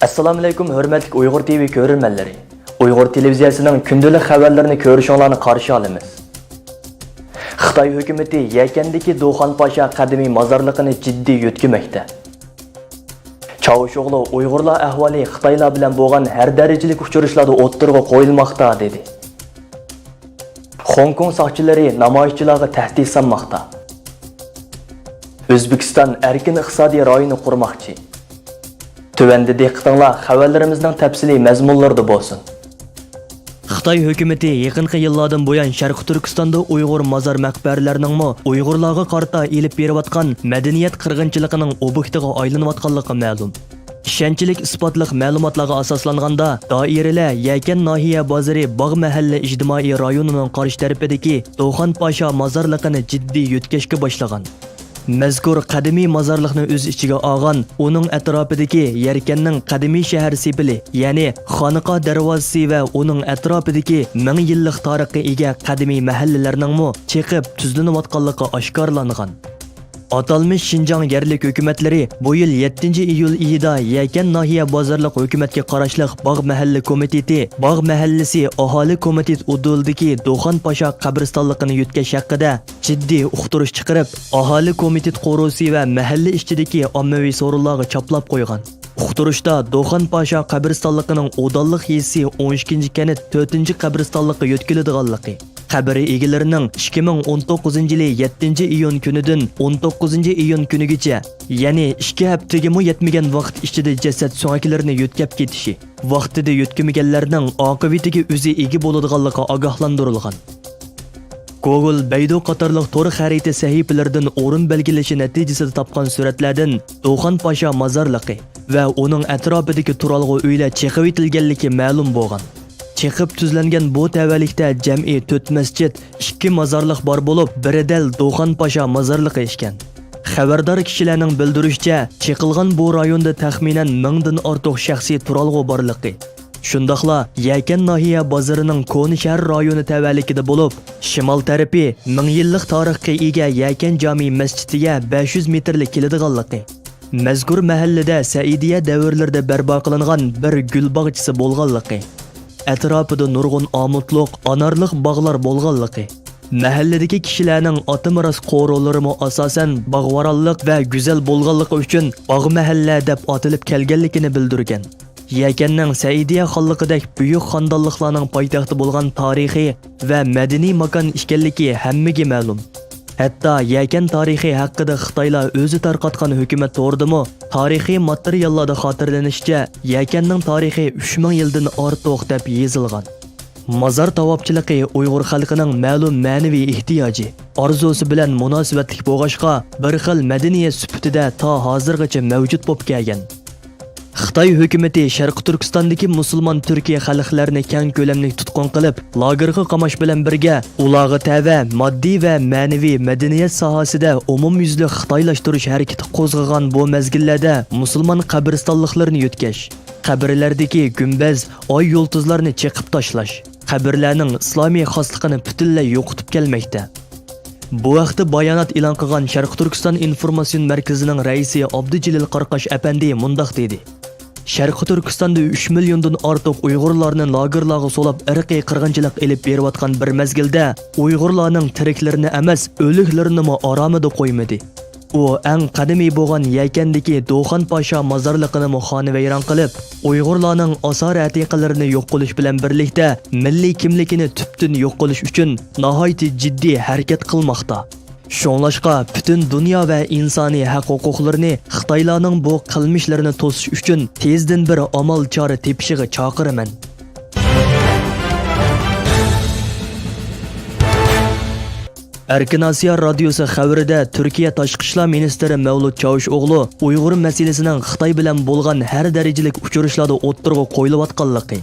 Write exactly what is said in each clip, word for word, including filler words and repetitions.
ئەسسالامۇئەلەيكۇم، ھۆرمەتلىك ئۇيغۇر تىۋى كۆرۈرمەنلىرى! ئۇيغۇر تېلېۋىزىيەسىنىڭ كۈندىلىك خەۋەرلىرىنى كۆرۈشۈڭلارنى قارشى ئالىمىز. خىتاي ھۆكۈمىتى يەكەندىكى دوخان پاشا قەدىمىي مازارلىقىنى جىددىي يۆتكىمەكتە. چاۋۇشئوغلۇ ئۇيغۇرلار ئەھۋالى خىتايلار بىلەن بولغان ھەر دەرىجىلىك ئۇچرىشىشلاردا ئوتتۇرىغا قويۇلماقتا، دېدى. خوڭكوڭ ساقچىلىرى نامايىشچىلارغا تەھدىت سالماقتا. ئۆزبېكىستان ئەركىن ئىقتىسادىي رايونى قۇرماقچى. تۆۋەندە دىققىتىڭلار خەۋەرلىرىمىزنىڭ تەپسىلىي مەزمۇنلىرىدا بولسۇن. خىتاي ھۆكۈمىتى يېقىنقى يىللاردىن بۇيان شەرقىي تۈركىستاندا ئۇيغۇر مازار مەقبەرىلەرنىڭمۇ ئۇيغۇرلارغا قارىتا ئېلىپ بېرىۋاتقان مەدەنىيەت قىرغىنچىلىقىنىڭ ئوبيېكتىغا ئايلىنىۋاتقانلىقى مەلۇم. ئىشەنچلىك ئىسپاتلىق مەلۇماتلارغا ئاساسلانغاندا، دائىرىلەر يەكەن ناھىيە بازىرى باغ مەھەللە ئىجتىمائىي رايونىنىڭ قارشى تەرىپىدىكى دوخان پاشا مازارلىقىنى جىددىي يۆتكەشكە باشلىغان. مەزكۇر قەدىمىي مازارلىقنى ئۆز ئىچىگە ئالغان ئۇنىڭ ئەتراپىدىكى يەركەننىڭ قەدىمىي شەھەر سېپىلى، يەنى خانىقا دەرۋازىسى ۋە ئۇنىڭ ئەتراپىدىكى مىڭ يىللىق تارىخقا ئىگە قەدىمىي مەھەللىلەرنىڭمۇ چېقىپ تۈزلىنىۋاتقانلىقى ئاشكارىلانغان. ئاتالمىش شىنجاڭ يەرلىك ھۆكۈمەتلىرى بۇ يىل يەتتىنچى ئىيۇل ئېيىدا يەكەن ناھىيە بازارلىق ھۆكۈمەتكە قاراشلىق باغ مەھەللە كومىتېتى، باغ مەھەللىسى ئاھالە كومىتېت ئۇدۇلىدىكى دوخان پاشا قەبرىستانلىقىنى يۆتكەش ھەققىدە جىددىي ئۇقتۇرۇش چىقىرىپ، ئاھالە كومىتېت قورۇسى ۋە مەھەللە ئىچىدىكى ئاممىۋى سورۇنلارغا چاپلاپ قويغان. ئۇقتۇرۇشتا دوخان پاشا قەبرىستانلىقىنىڭ ئودانلىق يېزىسى ئون ئىككىنچى كەنت تۆتىنچى قەبرىستانلىققا يۆتكىلىدىغانلىقى، قەبرە ئىگىلىرىنىڭ ئىككى مىڭ ئون توققۇزىنچى يىلى يەتتىنچى ئىيۇن كۈنىدىن ئون توققۇزىنچى ئىيۇن كۈنىگىچە، يەنى ئىككى ھەپتىگىمۇ يەتمىگەن ۋاقىت ئىچىدە جەسەت سۆڭەكلىرىنى يۆتكەپ كېتىشى، ۋاقتىدا يۆتكىمىگەنلەرنىڭ ئاقىۋىتىگە ئۆزى ئىگە بولىدىغانلىقى ئاگاھلاندۇرۇلغان. گوگول، بەيدۇ قاتارلىق تور خەرىتە سەھىپىلىرىدىن ئورۇن بەلگىلىشى نەتىجىسىدە تاپقان سۈرەتلەردىن دوخان پاشا مازارلىقى ۋە ئۇنىڭ ئەتراپىدىكى تۇرالغۇ ئۆيلەر چېقىۋېتىلگەنلىكى مەلۇم بولغان. چېقىپ تۈزلەنگەن بۇ تەۋەلىكتە جەمئىي تۆت مەسچىت، ئىككى مازارلىق بار بولۇپ، بىرى دەل دوخان پاشا مازارلىقى ئىكەن. خەۋەردار كىشىلەرنىڭ بىلدۈرۈشىچە، چېقىلغان بۇ رايوندا تەخمىنەن مىڭدىن ئارتۇق شەخسىي تۇرالغۇ بارلىقى، شۇنداقلا يەكەن ناھىيە بازىرىنىڭ كونا شەھەر رايونى تەۋەلىكىدە بولۇپ، شىمال تەرىپى مىڭ يىللىق تارىخقا ئىگە يەكەن جامى مەسچىتىگە بەش يۈز مېتىرلىك كېلىدىغانلىقى، مەزكۇر مەھەللىدە سەئىدىيە دەۋرلىرىدە بەرپا قىلىنغان بىر گۈل باغچىسى بولغانلىقى، ئەتراپىدا نۇرغۇن ئامۇتلۇق، ئانارلىق باغلار بولغانلىقى، مەھەللىدىكى كىشىلەرنىڭ ئاتا مىراس قورۇلىرىمۇ ئاساسەن باغۋارانلىق ۋە گۈزەل بولغانلىقى ئۈچۈن باغ مەھەللە دەپ ئاتىلىپ كەلگەنلىكىنى بىلدۈرگەن. يەكەننىڭ سەئىدىيە خانلىقىدەك بۈيۈك خاندانلىقلارنىڭ پايتەختى بولغان تارىخىي ۋە مەدەنىي ماكان ئىكەنلىكى ھەممىگە مەلۇم. ھەتتا يەكەن تارىخى ھەققىدە خىتايلار ئۆزى تارقاتقان ھۆكۈمەت تورىدىمۇ تارىخىي ماتېرىياللاردا خاتىرىلىنىشىچە، يەكەننىڭ تارىخى ئۈچ مىڭ يىلدىن ئارتۇق دەپ يېزىلغان. مازار تاۋاپچىلىقى ئۇيغۇر خەلقىنىڭ مەلۇم مەنىۋى ئېھتىياجى، ئارزۇسى بىلەن مۇناسىۋەتلىك بولغاچقا، بىر خىل مەدەنىيەت سۈپىتىدە تا ھازىرغىچە مەۋجۇت بولۇپ كەلگەن. خىتاي ھۆكۈمىتى شەرقىي تۈركىستاندىكى مۇسۇلمان تۈركىي خەلقلەرنى كەڭ كۆلەملىك تۇتقۇن قىلىپ، لاگېرغا قاماش بىلەن بىرگە، ئۇلارغا تەۋە ماددىي ۋە مەنىۋى مەدەنىيەت ساھەسىدە ئومۇميۈزلۈك خىتايلاشتۇرۇش ھەرىكىتى قوزغىغان بۇ مەزگىللەردە مۇسۇلمان قەبرىستانلىقلىرىنى يۆتكەش، قەبرىلەردىكى گۈمبەز، ئاي يۇلتۇزلارنى چېقىپ تاشلاش، قەبرىلەرنىڭ ئىسلامىي خاسلىقىنى پۈتۈنلەي يوقىتىپ كەلمەكتە. بۇ ھەقتە بايانات ئېلان قىلغان شەرقىي تۈركىستان ئىنفورماتسىيون مەركىزىنىڭ رەئىسى ئابدۇجېلىل قاراقاش ئەپەندى مۇنداق دېدى: شەرقىي تۈركىستاندا ئۈچ مىليوندىن ئارتۇق ئۇيغۇرلارنى لاگېرلارغا سولاپ، ئىرقىي قىرغىنچىلىق ئېلىپ بېرىۋاتقان بىر مەزگىلدە، ئۇيغۇرلارنىڭ تىرىكلىرىنى ئەمەس، ئۆلۈكلىرىنىمۇ ئارامىدا قويمىدى. ئۇ ئەڭ قەدىمىي بولغان يەكەندىكى دوخان پاشا مازارلىقىنىمۇ خانىۋەيران قىلىپ، ئۇيغۇرلارنىڭ ئاسارە ئەتىقىلىرىنى يوق قىلىش بىلەن بىرلىكتە، مىللىي كىملىكىنى تۈپتىن يوق قىلىش ئۈچۈن ناھايىتى جىددىي ھەرىكەت قىلماقتا. شۇڭلاشقا، پۈتۈن دۇنيا ۋە ئىنسانىي ھەق ھوقۇقلىرىنى خىتايلارنىڭ بۇ قىلمىشلىرىنى توسۇش ئۈچۈن تېزدىن بىر ئامال چارە تېپىشىغا چاقىرىمەن. ئەركىن ئاسىيا رادىيوسى خەۋىرىدە تۈركىيە تاشقى ئىشلار مىنىستىرى مەۋلۇت چاۋۇشئوغلۇ ئۇيغۇر مەسىلىسىنىڭ خىتاي بىلەن بولغان ھەر دەرىجىلىك ئۇچرىشىشلاردا ئوتتۇرىغا قويۇلۇۋاتقانلىقى،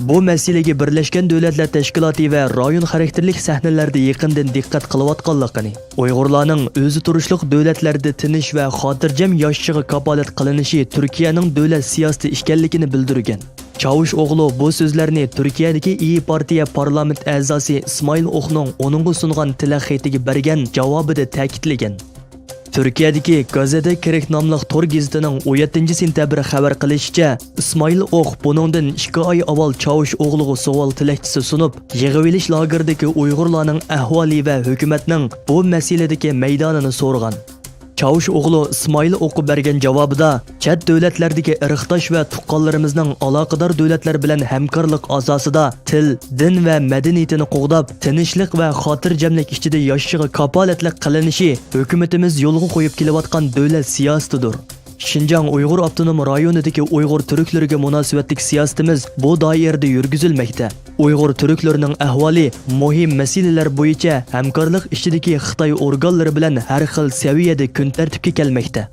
بۇ مەسىلىگە بىرلەشكەن دۆلەتلەر تەشكىلاتى ۋە رايون خاراكتېرلىك سەھنىلەردە يېقىندىن دىققەت قىلىۋاتقانلىقىنى، ئۇيغۇرلارنىڭ ئۆزى تۇرۇشلۇق دۆلەتلەردە تىنچ ۋە خاتىرجەم ياشىشىغا كاپالەت قىلىنىشى تۈركىيەنىڭ دۆلەت سىياسىتى ئىكەنلىكىنى بىلدۈرگەن. چاۋۇشئوغلۇ بۇ سۆزلەرنى تۈركىيەدىكى ئىيى پارتىيە پارلامېنت ئەزاسى ئىسمائىل ئوقنىڭ ئۇنىڭغا سۇنغان تىلەك خېتىگە بەرگەن جاۋابىدا تەكىتلىگەن. تۈركىيەدىكى گازېتە كىرىك ناملىق تور گېزىتىنىڭ ئون يەتتىنچى سېنتەبىر خەۋەر قىلىشىچە، ئىسمائىل ئوق بۇنىڭدىن ئىككى ئاي ئاۋۋال چاۋۇش ئوغلۇغا سوئال تىلەكچىسى سۇنۇپ، يىغىۋېلىش لاگېرىدىكى ئۇيغۇرلارنىڭ ئەھۋالى ۋە ھۆكۈمەتنىڭ بۇ مەسىلىدىكى مەيدانىنى سورىغان. چاۋۇش ئوغلۇ ئىسمائىل ئوققا بەرگەن جاۋابىدا، چەت دۆلەتلەردىكى ئىرقداش ۋە تۇغقانلىرىمىزنىڭ ئالاقىدار دۆلەتلەر بىلەن ھەمكارلىق ئاساسىدا تىل، دىن ۋە مەدەنىيىتىنى قوغداپ، تىنچلىق ۋە خاتىرجەملىك ئىچىدە ياشىشىغا كاپالەتلىك قىلىنىشى ھۆكۈمىتىمىز يولغا قويۇپ كېلىۋاتقان دۆلەت سىياسىتىدۇر. شىنجاڭ ئۇيغۇر ئاپتونوم رايونىدىكى ئۇيغۇر تۈركلىرىگە مۇناسىۋەتلىك سىياسىتىمىز بۇ دائىرىدە يۈرگۈزۈلمەكتە. ئۇيغۇر تۈركلىرىنىڭ ئەھۋالى مۇھىم مەسىلىلەر بويىچە ھەمكارلىق ئىچىدىكى خىتاي ئورگانلىرى بىلەن ھەر خىل سەۋىيەدە كۈن تەرتىپكە كەلمەكتە.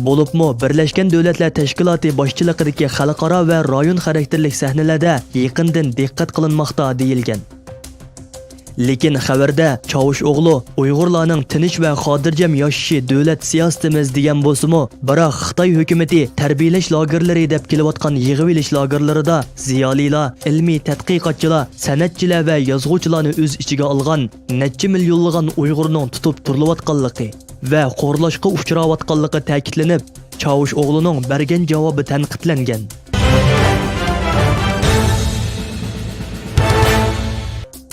بولۇپمۇ بىرلەشكەن دۆلەتلەر تەشكىلاتى باشچىلىقىدىكى خەلقئارا ۋە رايون خاراكتېرلىك سەھنىلەردە يېقىندىن دىققەت قىلىنماقتا دېيىلگەن. لېكىن خەۋەردە چاۋۇش ئوغلۇ ئۇيغۇرلارنىڭ تىنچ ۋە خاتىرجەم ياشىشى دۆلەت سىياسىتىمىز دېگەن بولسىمۇ، بىراق خىتاي ھۆكۈمىتى تەربىيەلەش لاگېرلىرى دەپ كېلىۋاتقان يىغىۋېلىش لاگېرلىرىدا زىيالىيلار، ئىلمىي تەتقىقاتچىلار، سەنئەتچىلەر ۋە يازغۇچىلارنى ئۆز ئىچىگە ئالغان نەچچە مىليونلىغان ئۇيغۇرنىڭ تۇتۇپ تۇرۇلۇۋاتقانلىقى ۋە خورلاشقا ئۇچراۋاتقانلىقى تەكىتلىنىپ، چاۋۇش ئوغلۇنىڭ بەرگەن جاۋابى تەنقىدلەنگەن.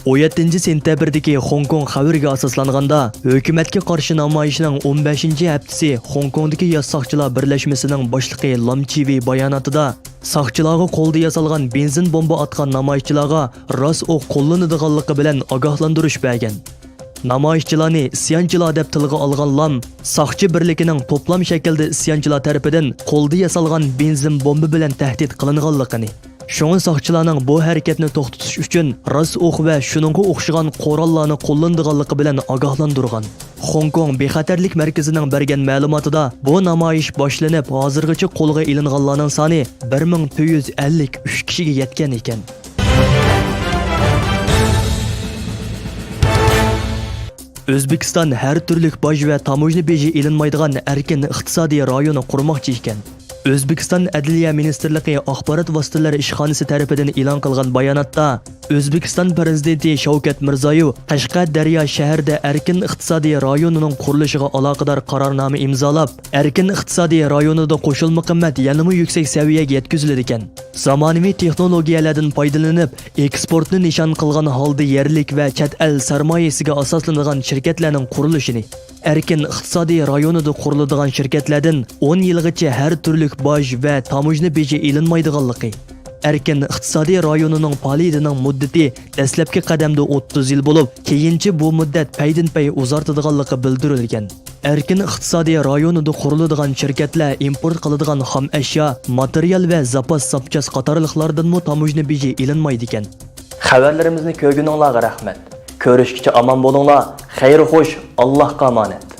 ئون يەتتىنچى سېنتەبىردىكى خوڭكوڭ خەۋىرىگە ئاساسلانغاندا، ھۆكۈمەتكە قارشى نامايىشنىڭ ئون بەشىنچى ھەپتىسى خوڭكوڭدىكى ياش ساقچىلار بىرلەشمىسىنىڭ باشلىقى لام چىۋى باياناتىدا، ساقچىلارغا قولدا ياسالغان بېنزىن بومبا ئاتقان نامايىشچىلارغا راست ئوق قوللىنىدىغانلىقى بىلەن ئاگاھلاندۇرۇش بەرگەن. نامايىشچىلارنى ئىسيانچىلار دەپ تىلغا ئالغان لام، ساقچى بىرلىكىنىڭ توپلام شەكىلدە ئىسيانچىلار تەرىپىدىن قولدا ياسالغان بېنزىن بومبا بىلەن تەھدىت قىلىنغانلىقىنى، شۇڭا ساقچىلارنىڭ بۇ ھەرىكەتنى توختىتىش ئۈچۈن راست ئوق ۋە شۇنىڭغا ئوخشىغان قوراللارنى قوللىنىدىغانلىقى بىلەن ئاگاھلاندۇرغان. خوڭكوڭ بىخەتەرلىك مەركىزىنىڭ بەرگەن مەلۇماتىدا، بۇ نامايىش باشلىنىپ، ھازىرغىچە قولغا ئېلىنغانلارنىڭ سانى بىر مىڭ تۆت يۈز ئەللىك ئۈچ كىشىگە يەتكەن ئىكەن. ئۆزبېكىستان ھەر تۈرلۈك باج ۋە تاموژنا بېجى ئېلىنمايدىغان ئەركىن ئىقتىسادىي رايونى قۇرماقچى ئىكەن. ئۆزبېكىستان ئەدلىيە مىنىستىرلىقى ئاخبارات ۋاسىتىلىرى ئىشخانىسى تەرىپىدىن ئېلان قىلغان باياناتتا، ئۆزبېكىستان پىرېزىدېنتى شەۋكەت مىرزىيېۋ قەشقەر دەريا شەھىرىدە ئەركىن ئىقتىسادىي رايونىنىڭ قۇرۇلۇشىغا ئالاقىدار قارارنامە ئىمزالاپ، ئەركىن ئىقتىسادىي رايونىدا قوشۇلما قىممەت يەنىمۇ يۈكسەك سەۋىيەگە يەتكۈزۈلىدىكەن. زامانىۋى تېخنولوگىيەلەردىن پايدىلىنىپ، ئېكسپورتنى نىشان قىلغان ھالدا يەرلىك ۋە چەت ئەل سەرمايىسىگە ئاساسلىنىدىغان شىركەتلەرنىڭ قۇرۇلۇشىنى، ئەركىن ئىقتىسادىي رايونىدا قۇرۇلىدىغان شىركەتلەردىن ئون يىلغىچە ھەر تۈرلۈك باج ۋە تاموژنا بېجى ئېلىنمايدىغانلىقى، ئەركىن ئىقتىسادىي رايونىنىڭ پائالىيىتىنىڭ مۇددىتى دەسلەپكى قەدەمدە ئوتتۇز يىل بولۇپ، كېيىنچە بۇ مۇددەت پەيدىن پەي ئۇزارتىدىغانلىقى بىلدۈرۈلگەن. ئەركىن ئىقتىسادىي رايونىدا قۇرۇلىدىغان شىركەتلەر ئىمپورت قىلىدىغان خام ئەشيا، ماتېرىيال ۋە زاپاس زاپچاس قاتارلىقلاردىنمۇ تاموژنا بېجى ئېلىنمايدىكەن. خەۋەرلىرىمىزنى كۆرگىنىڭلارغا رەھمەت. كۆرۈشكىچە ئامان بولۇڭلار. خەير خوش، ئاللاھقا ئامانەت.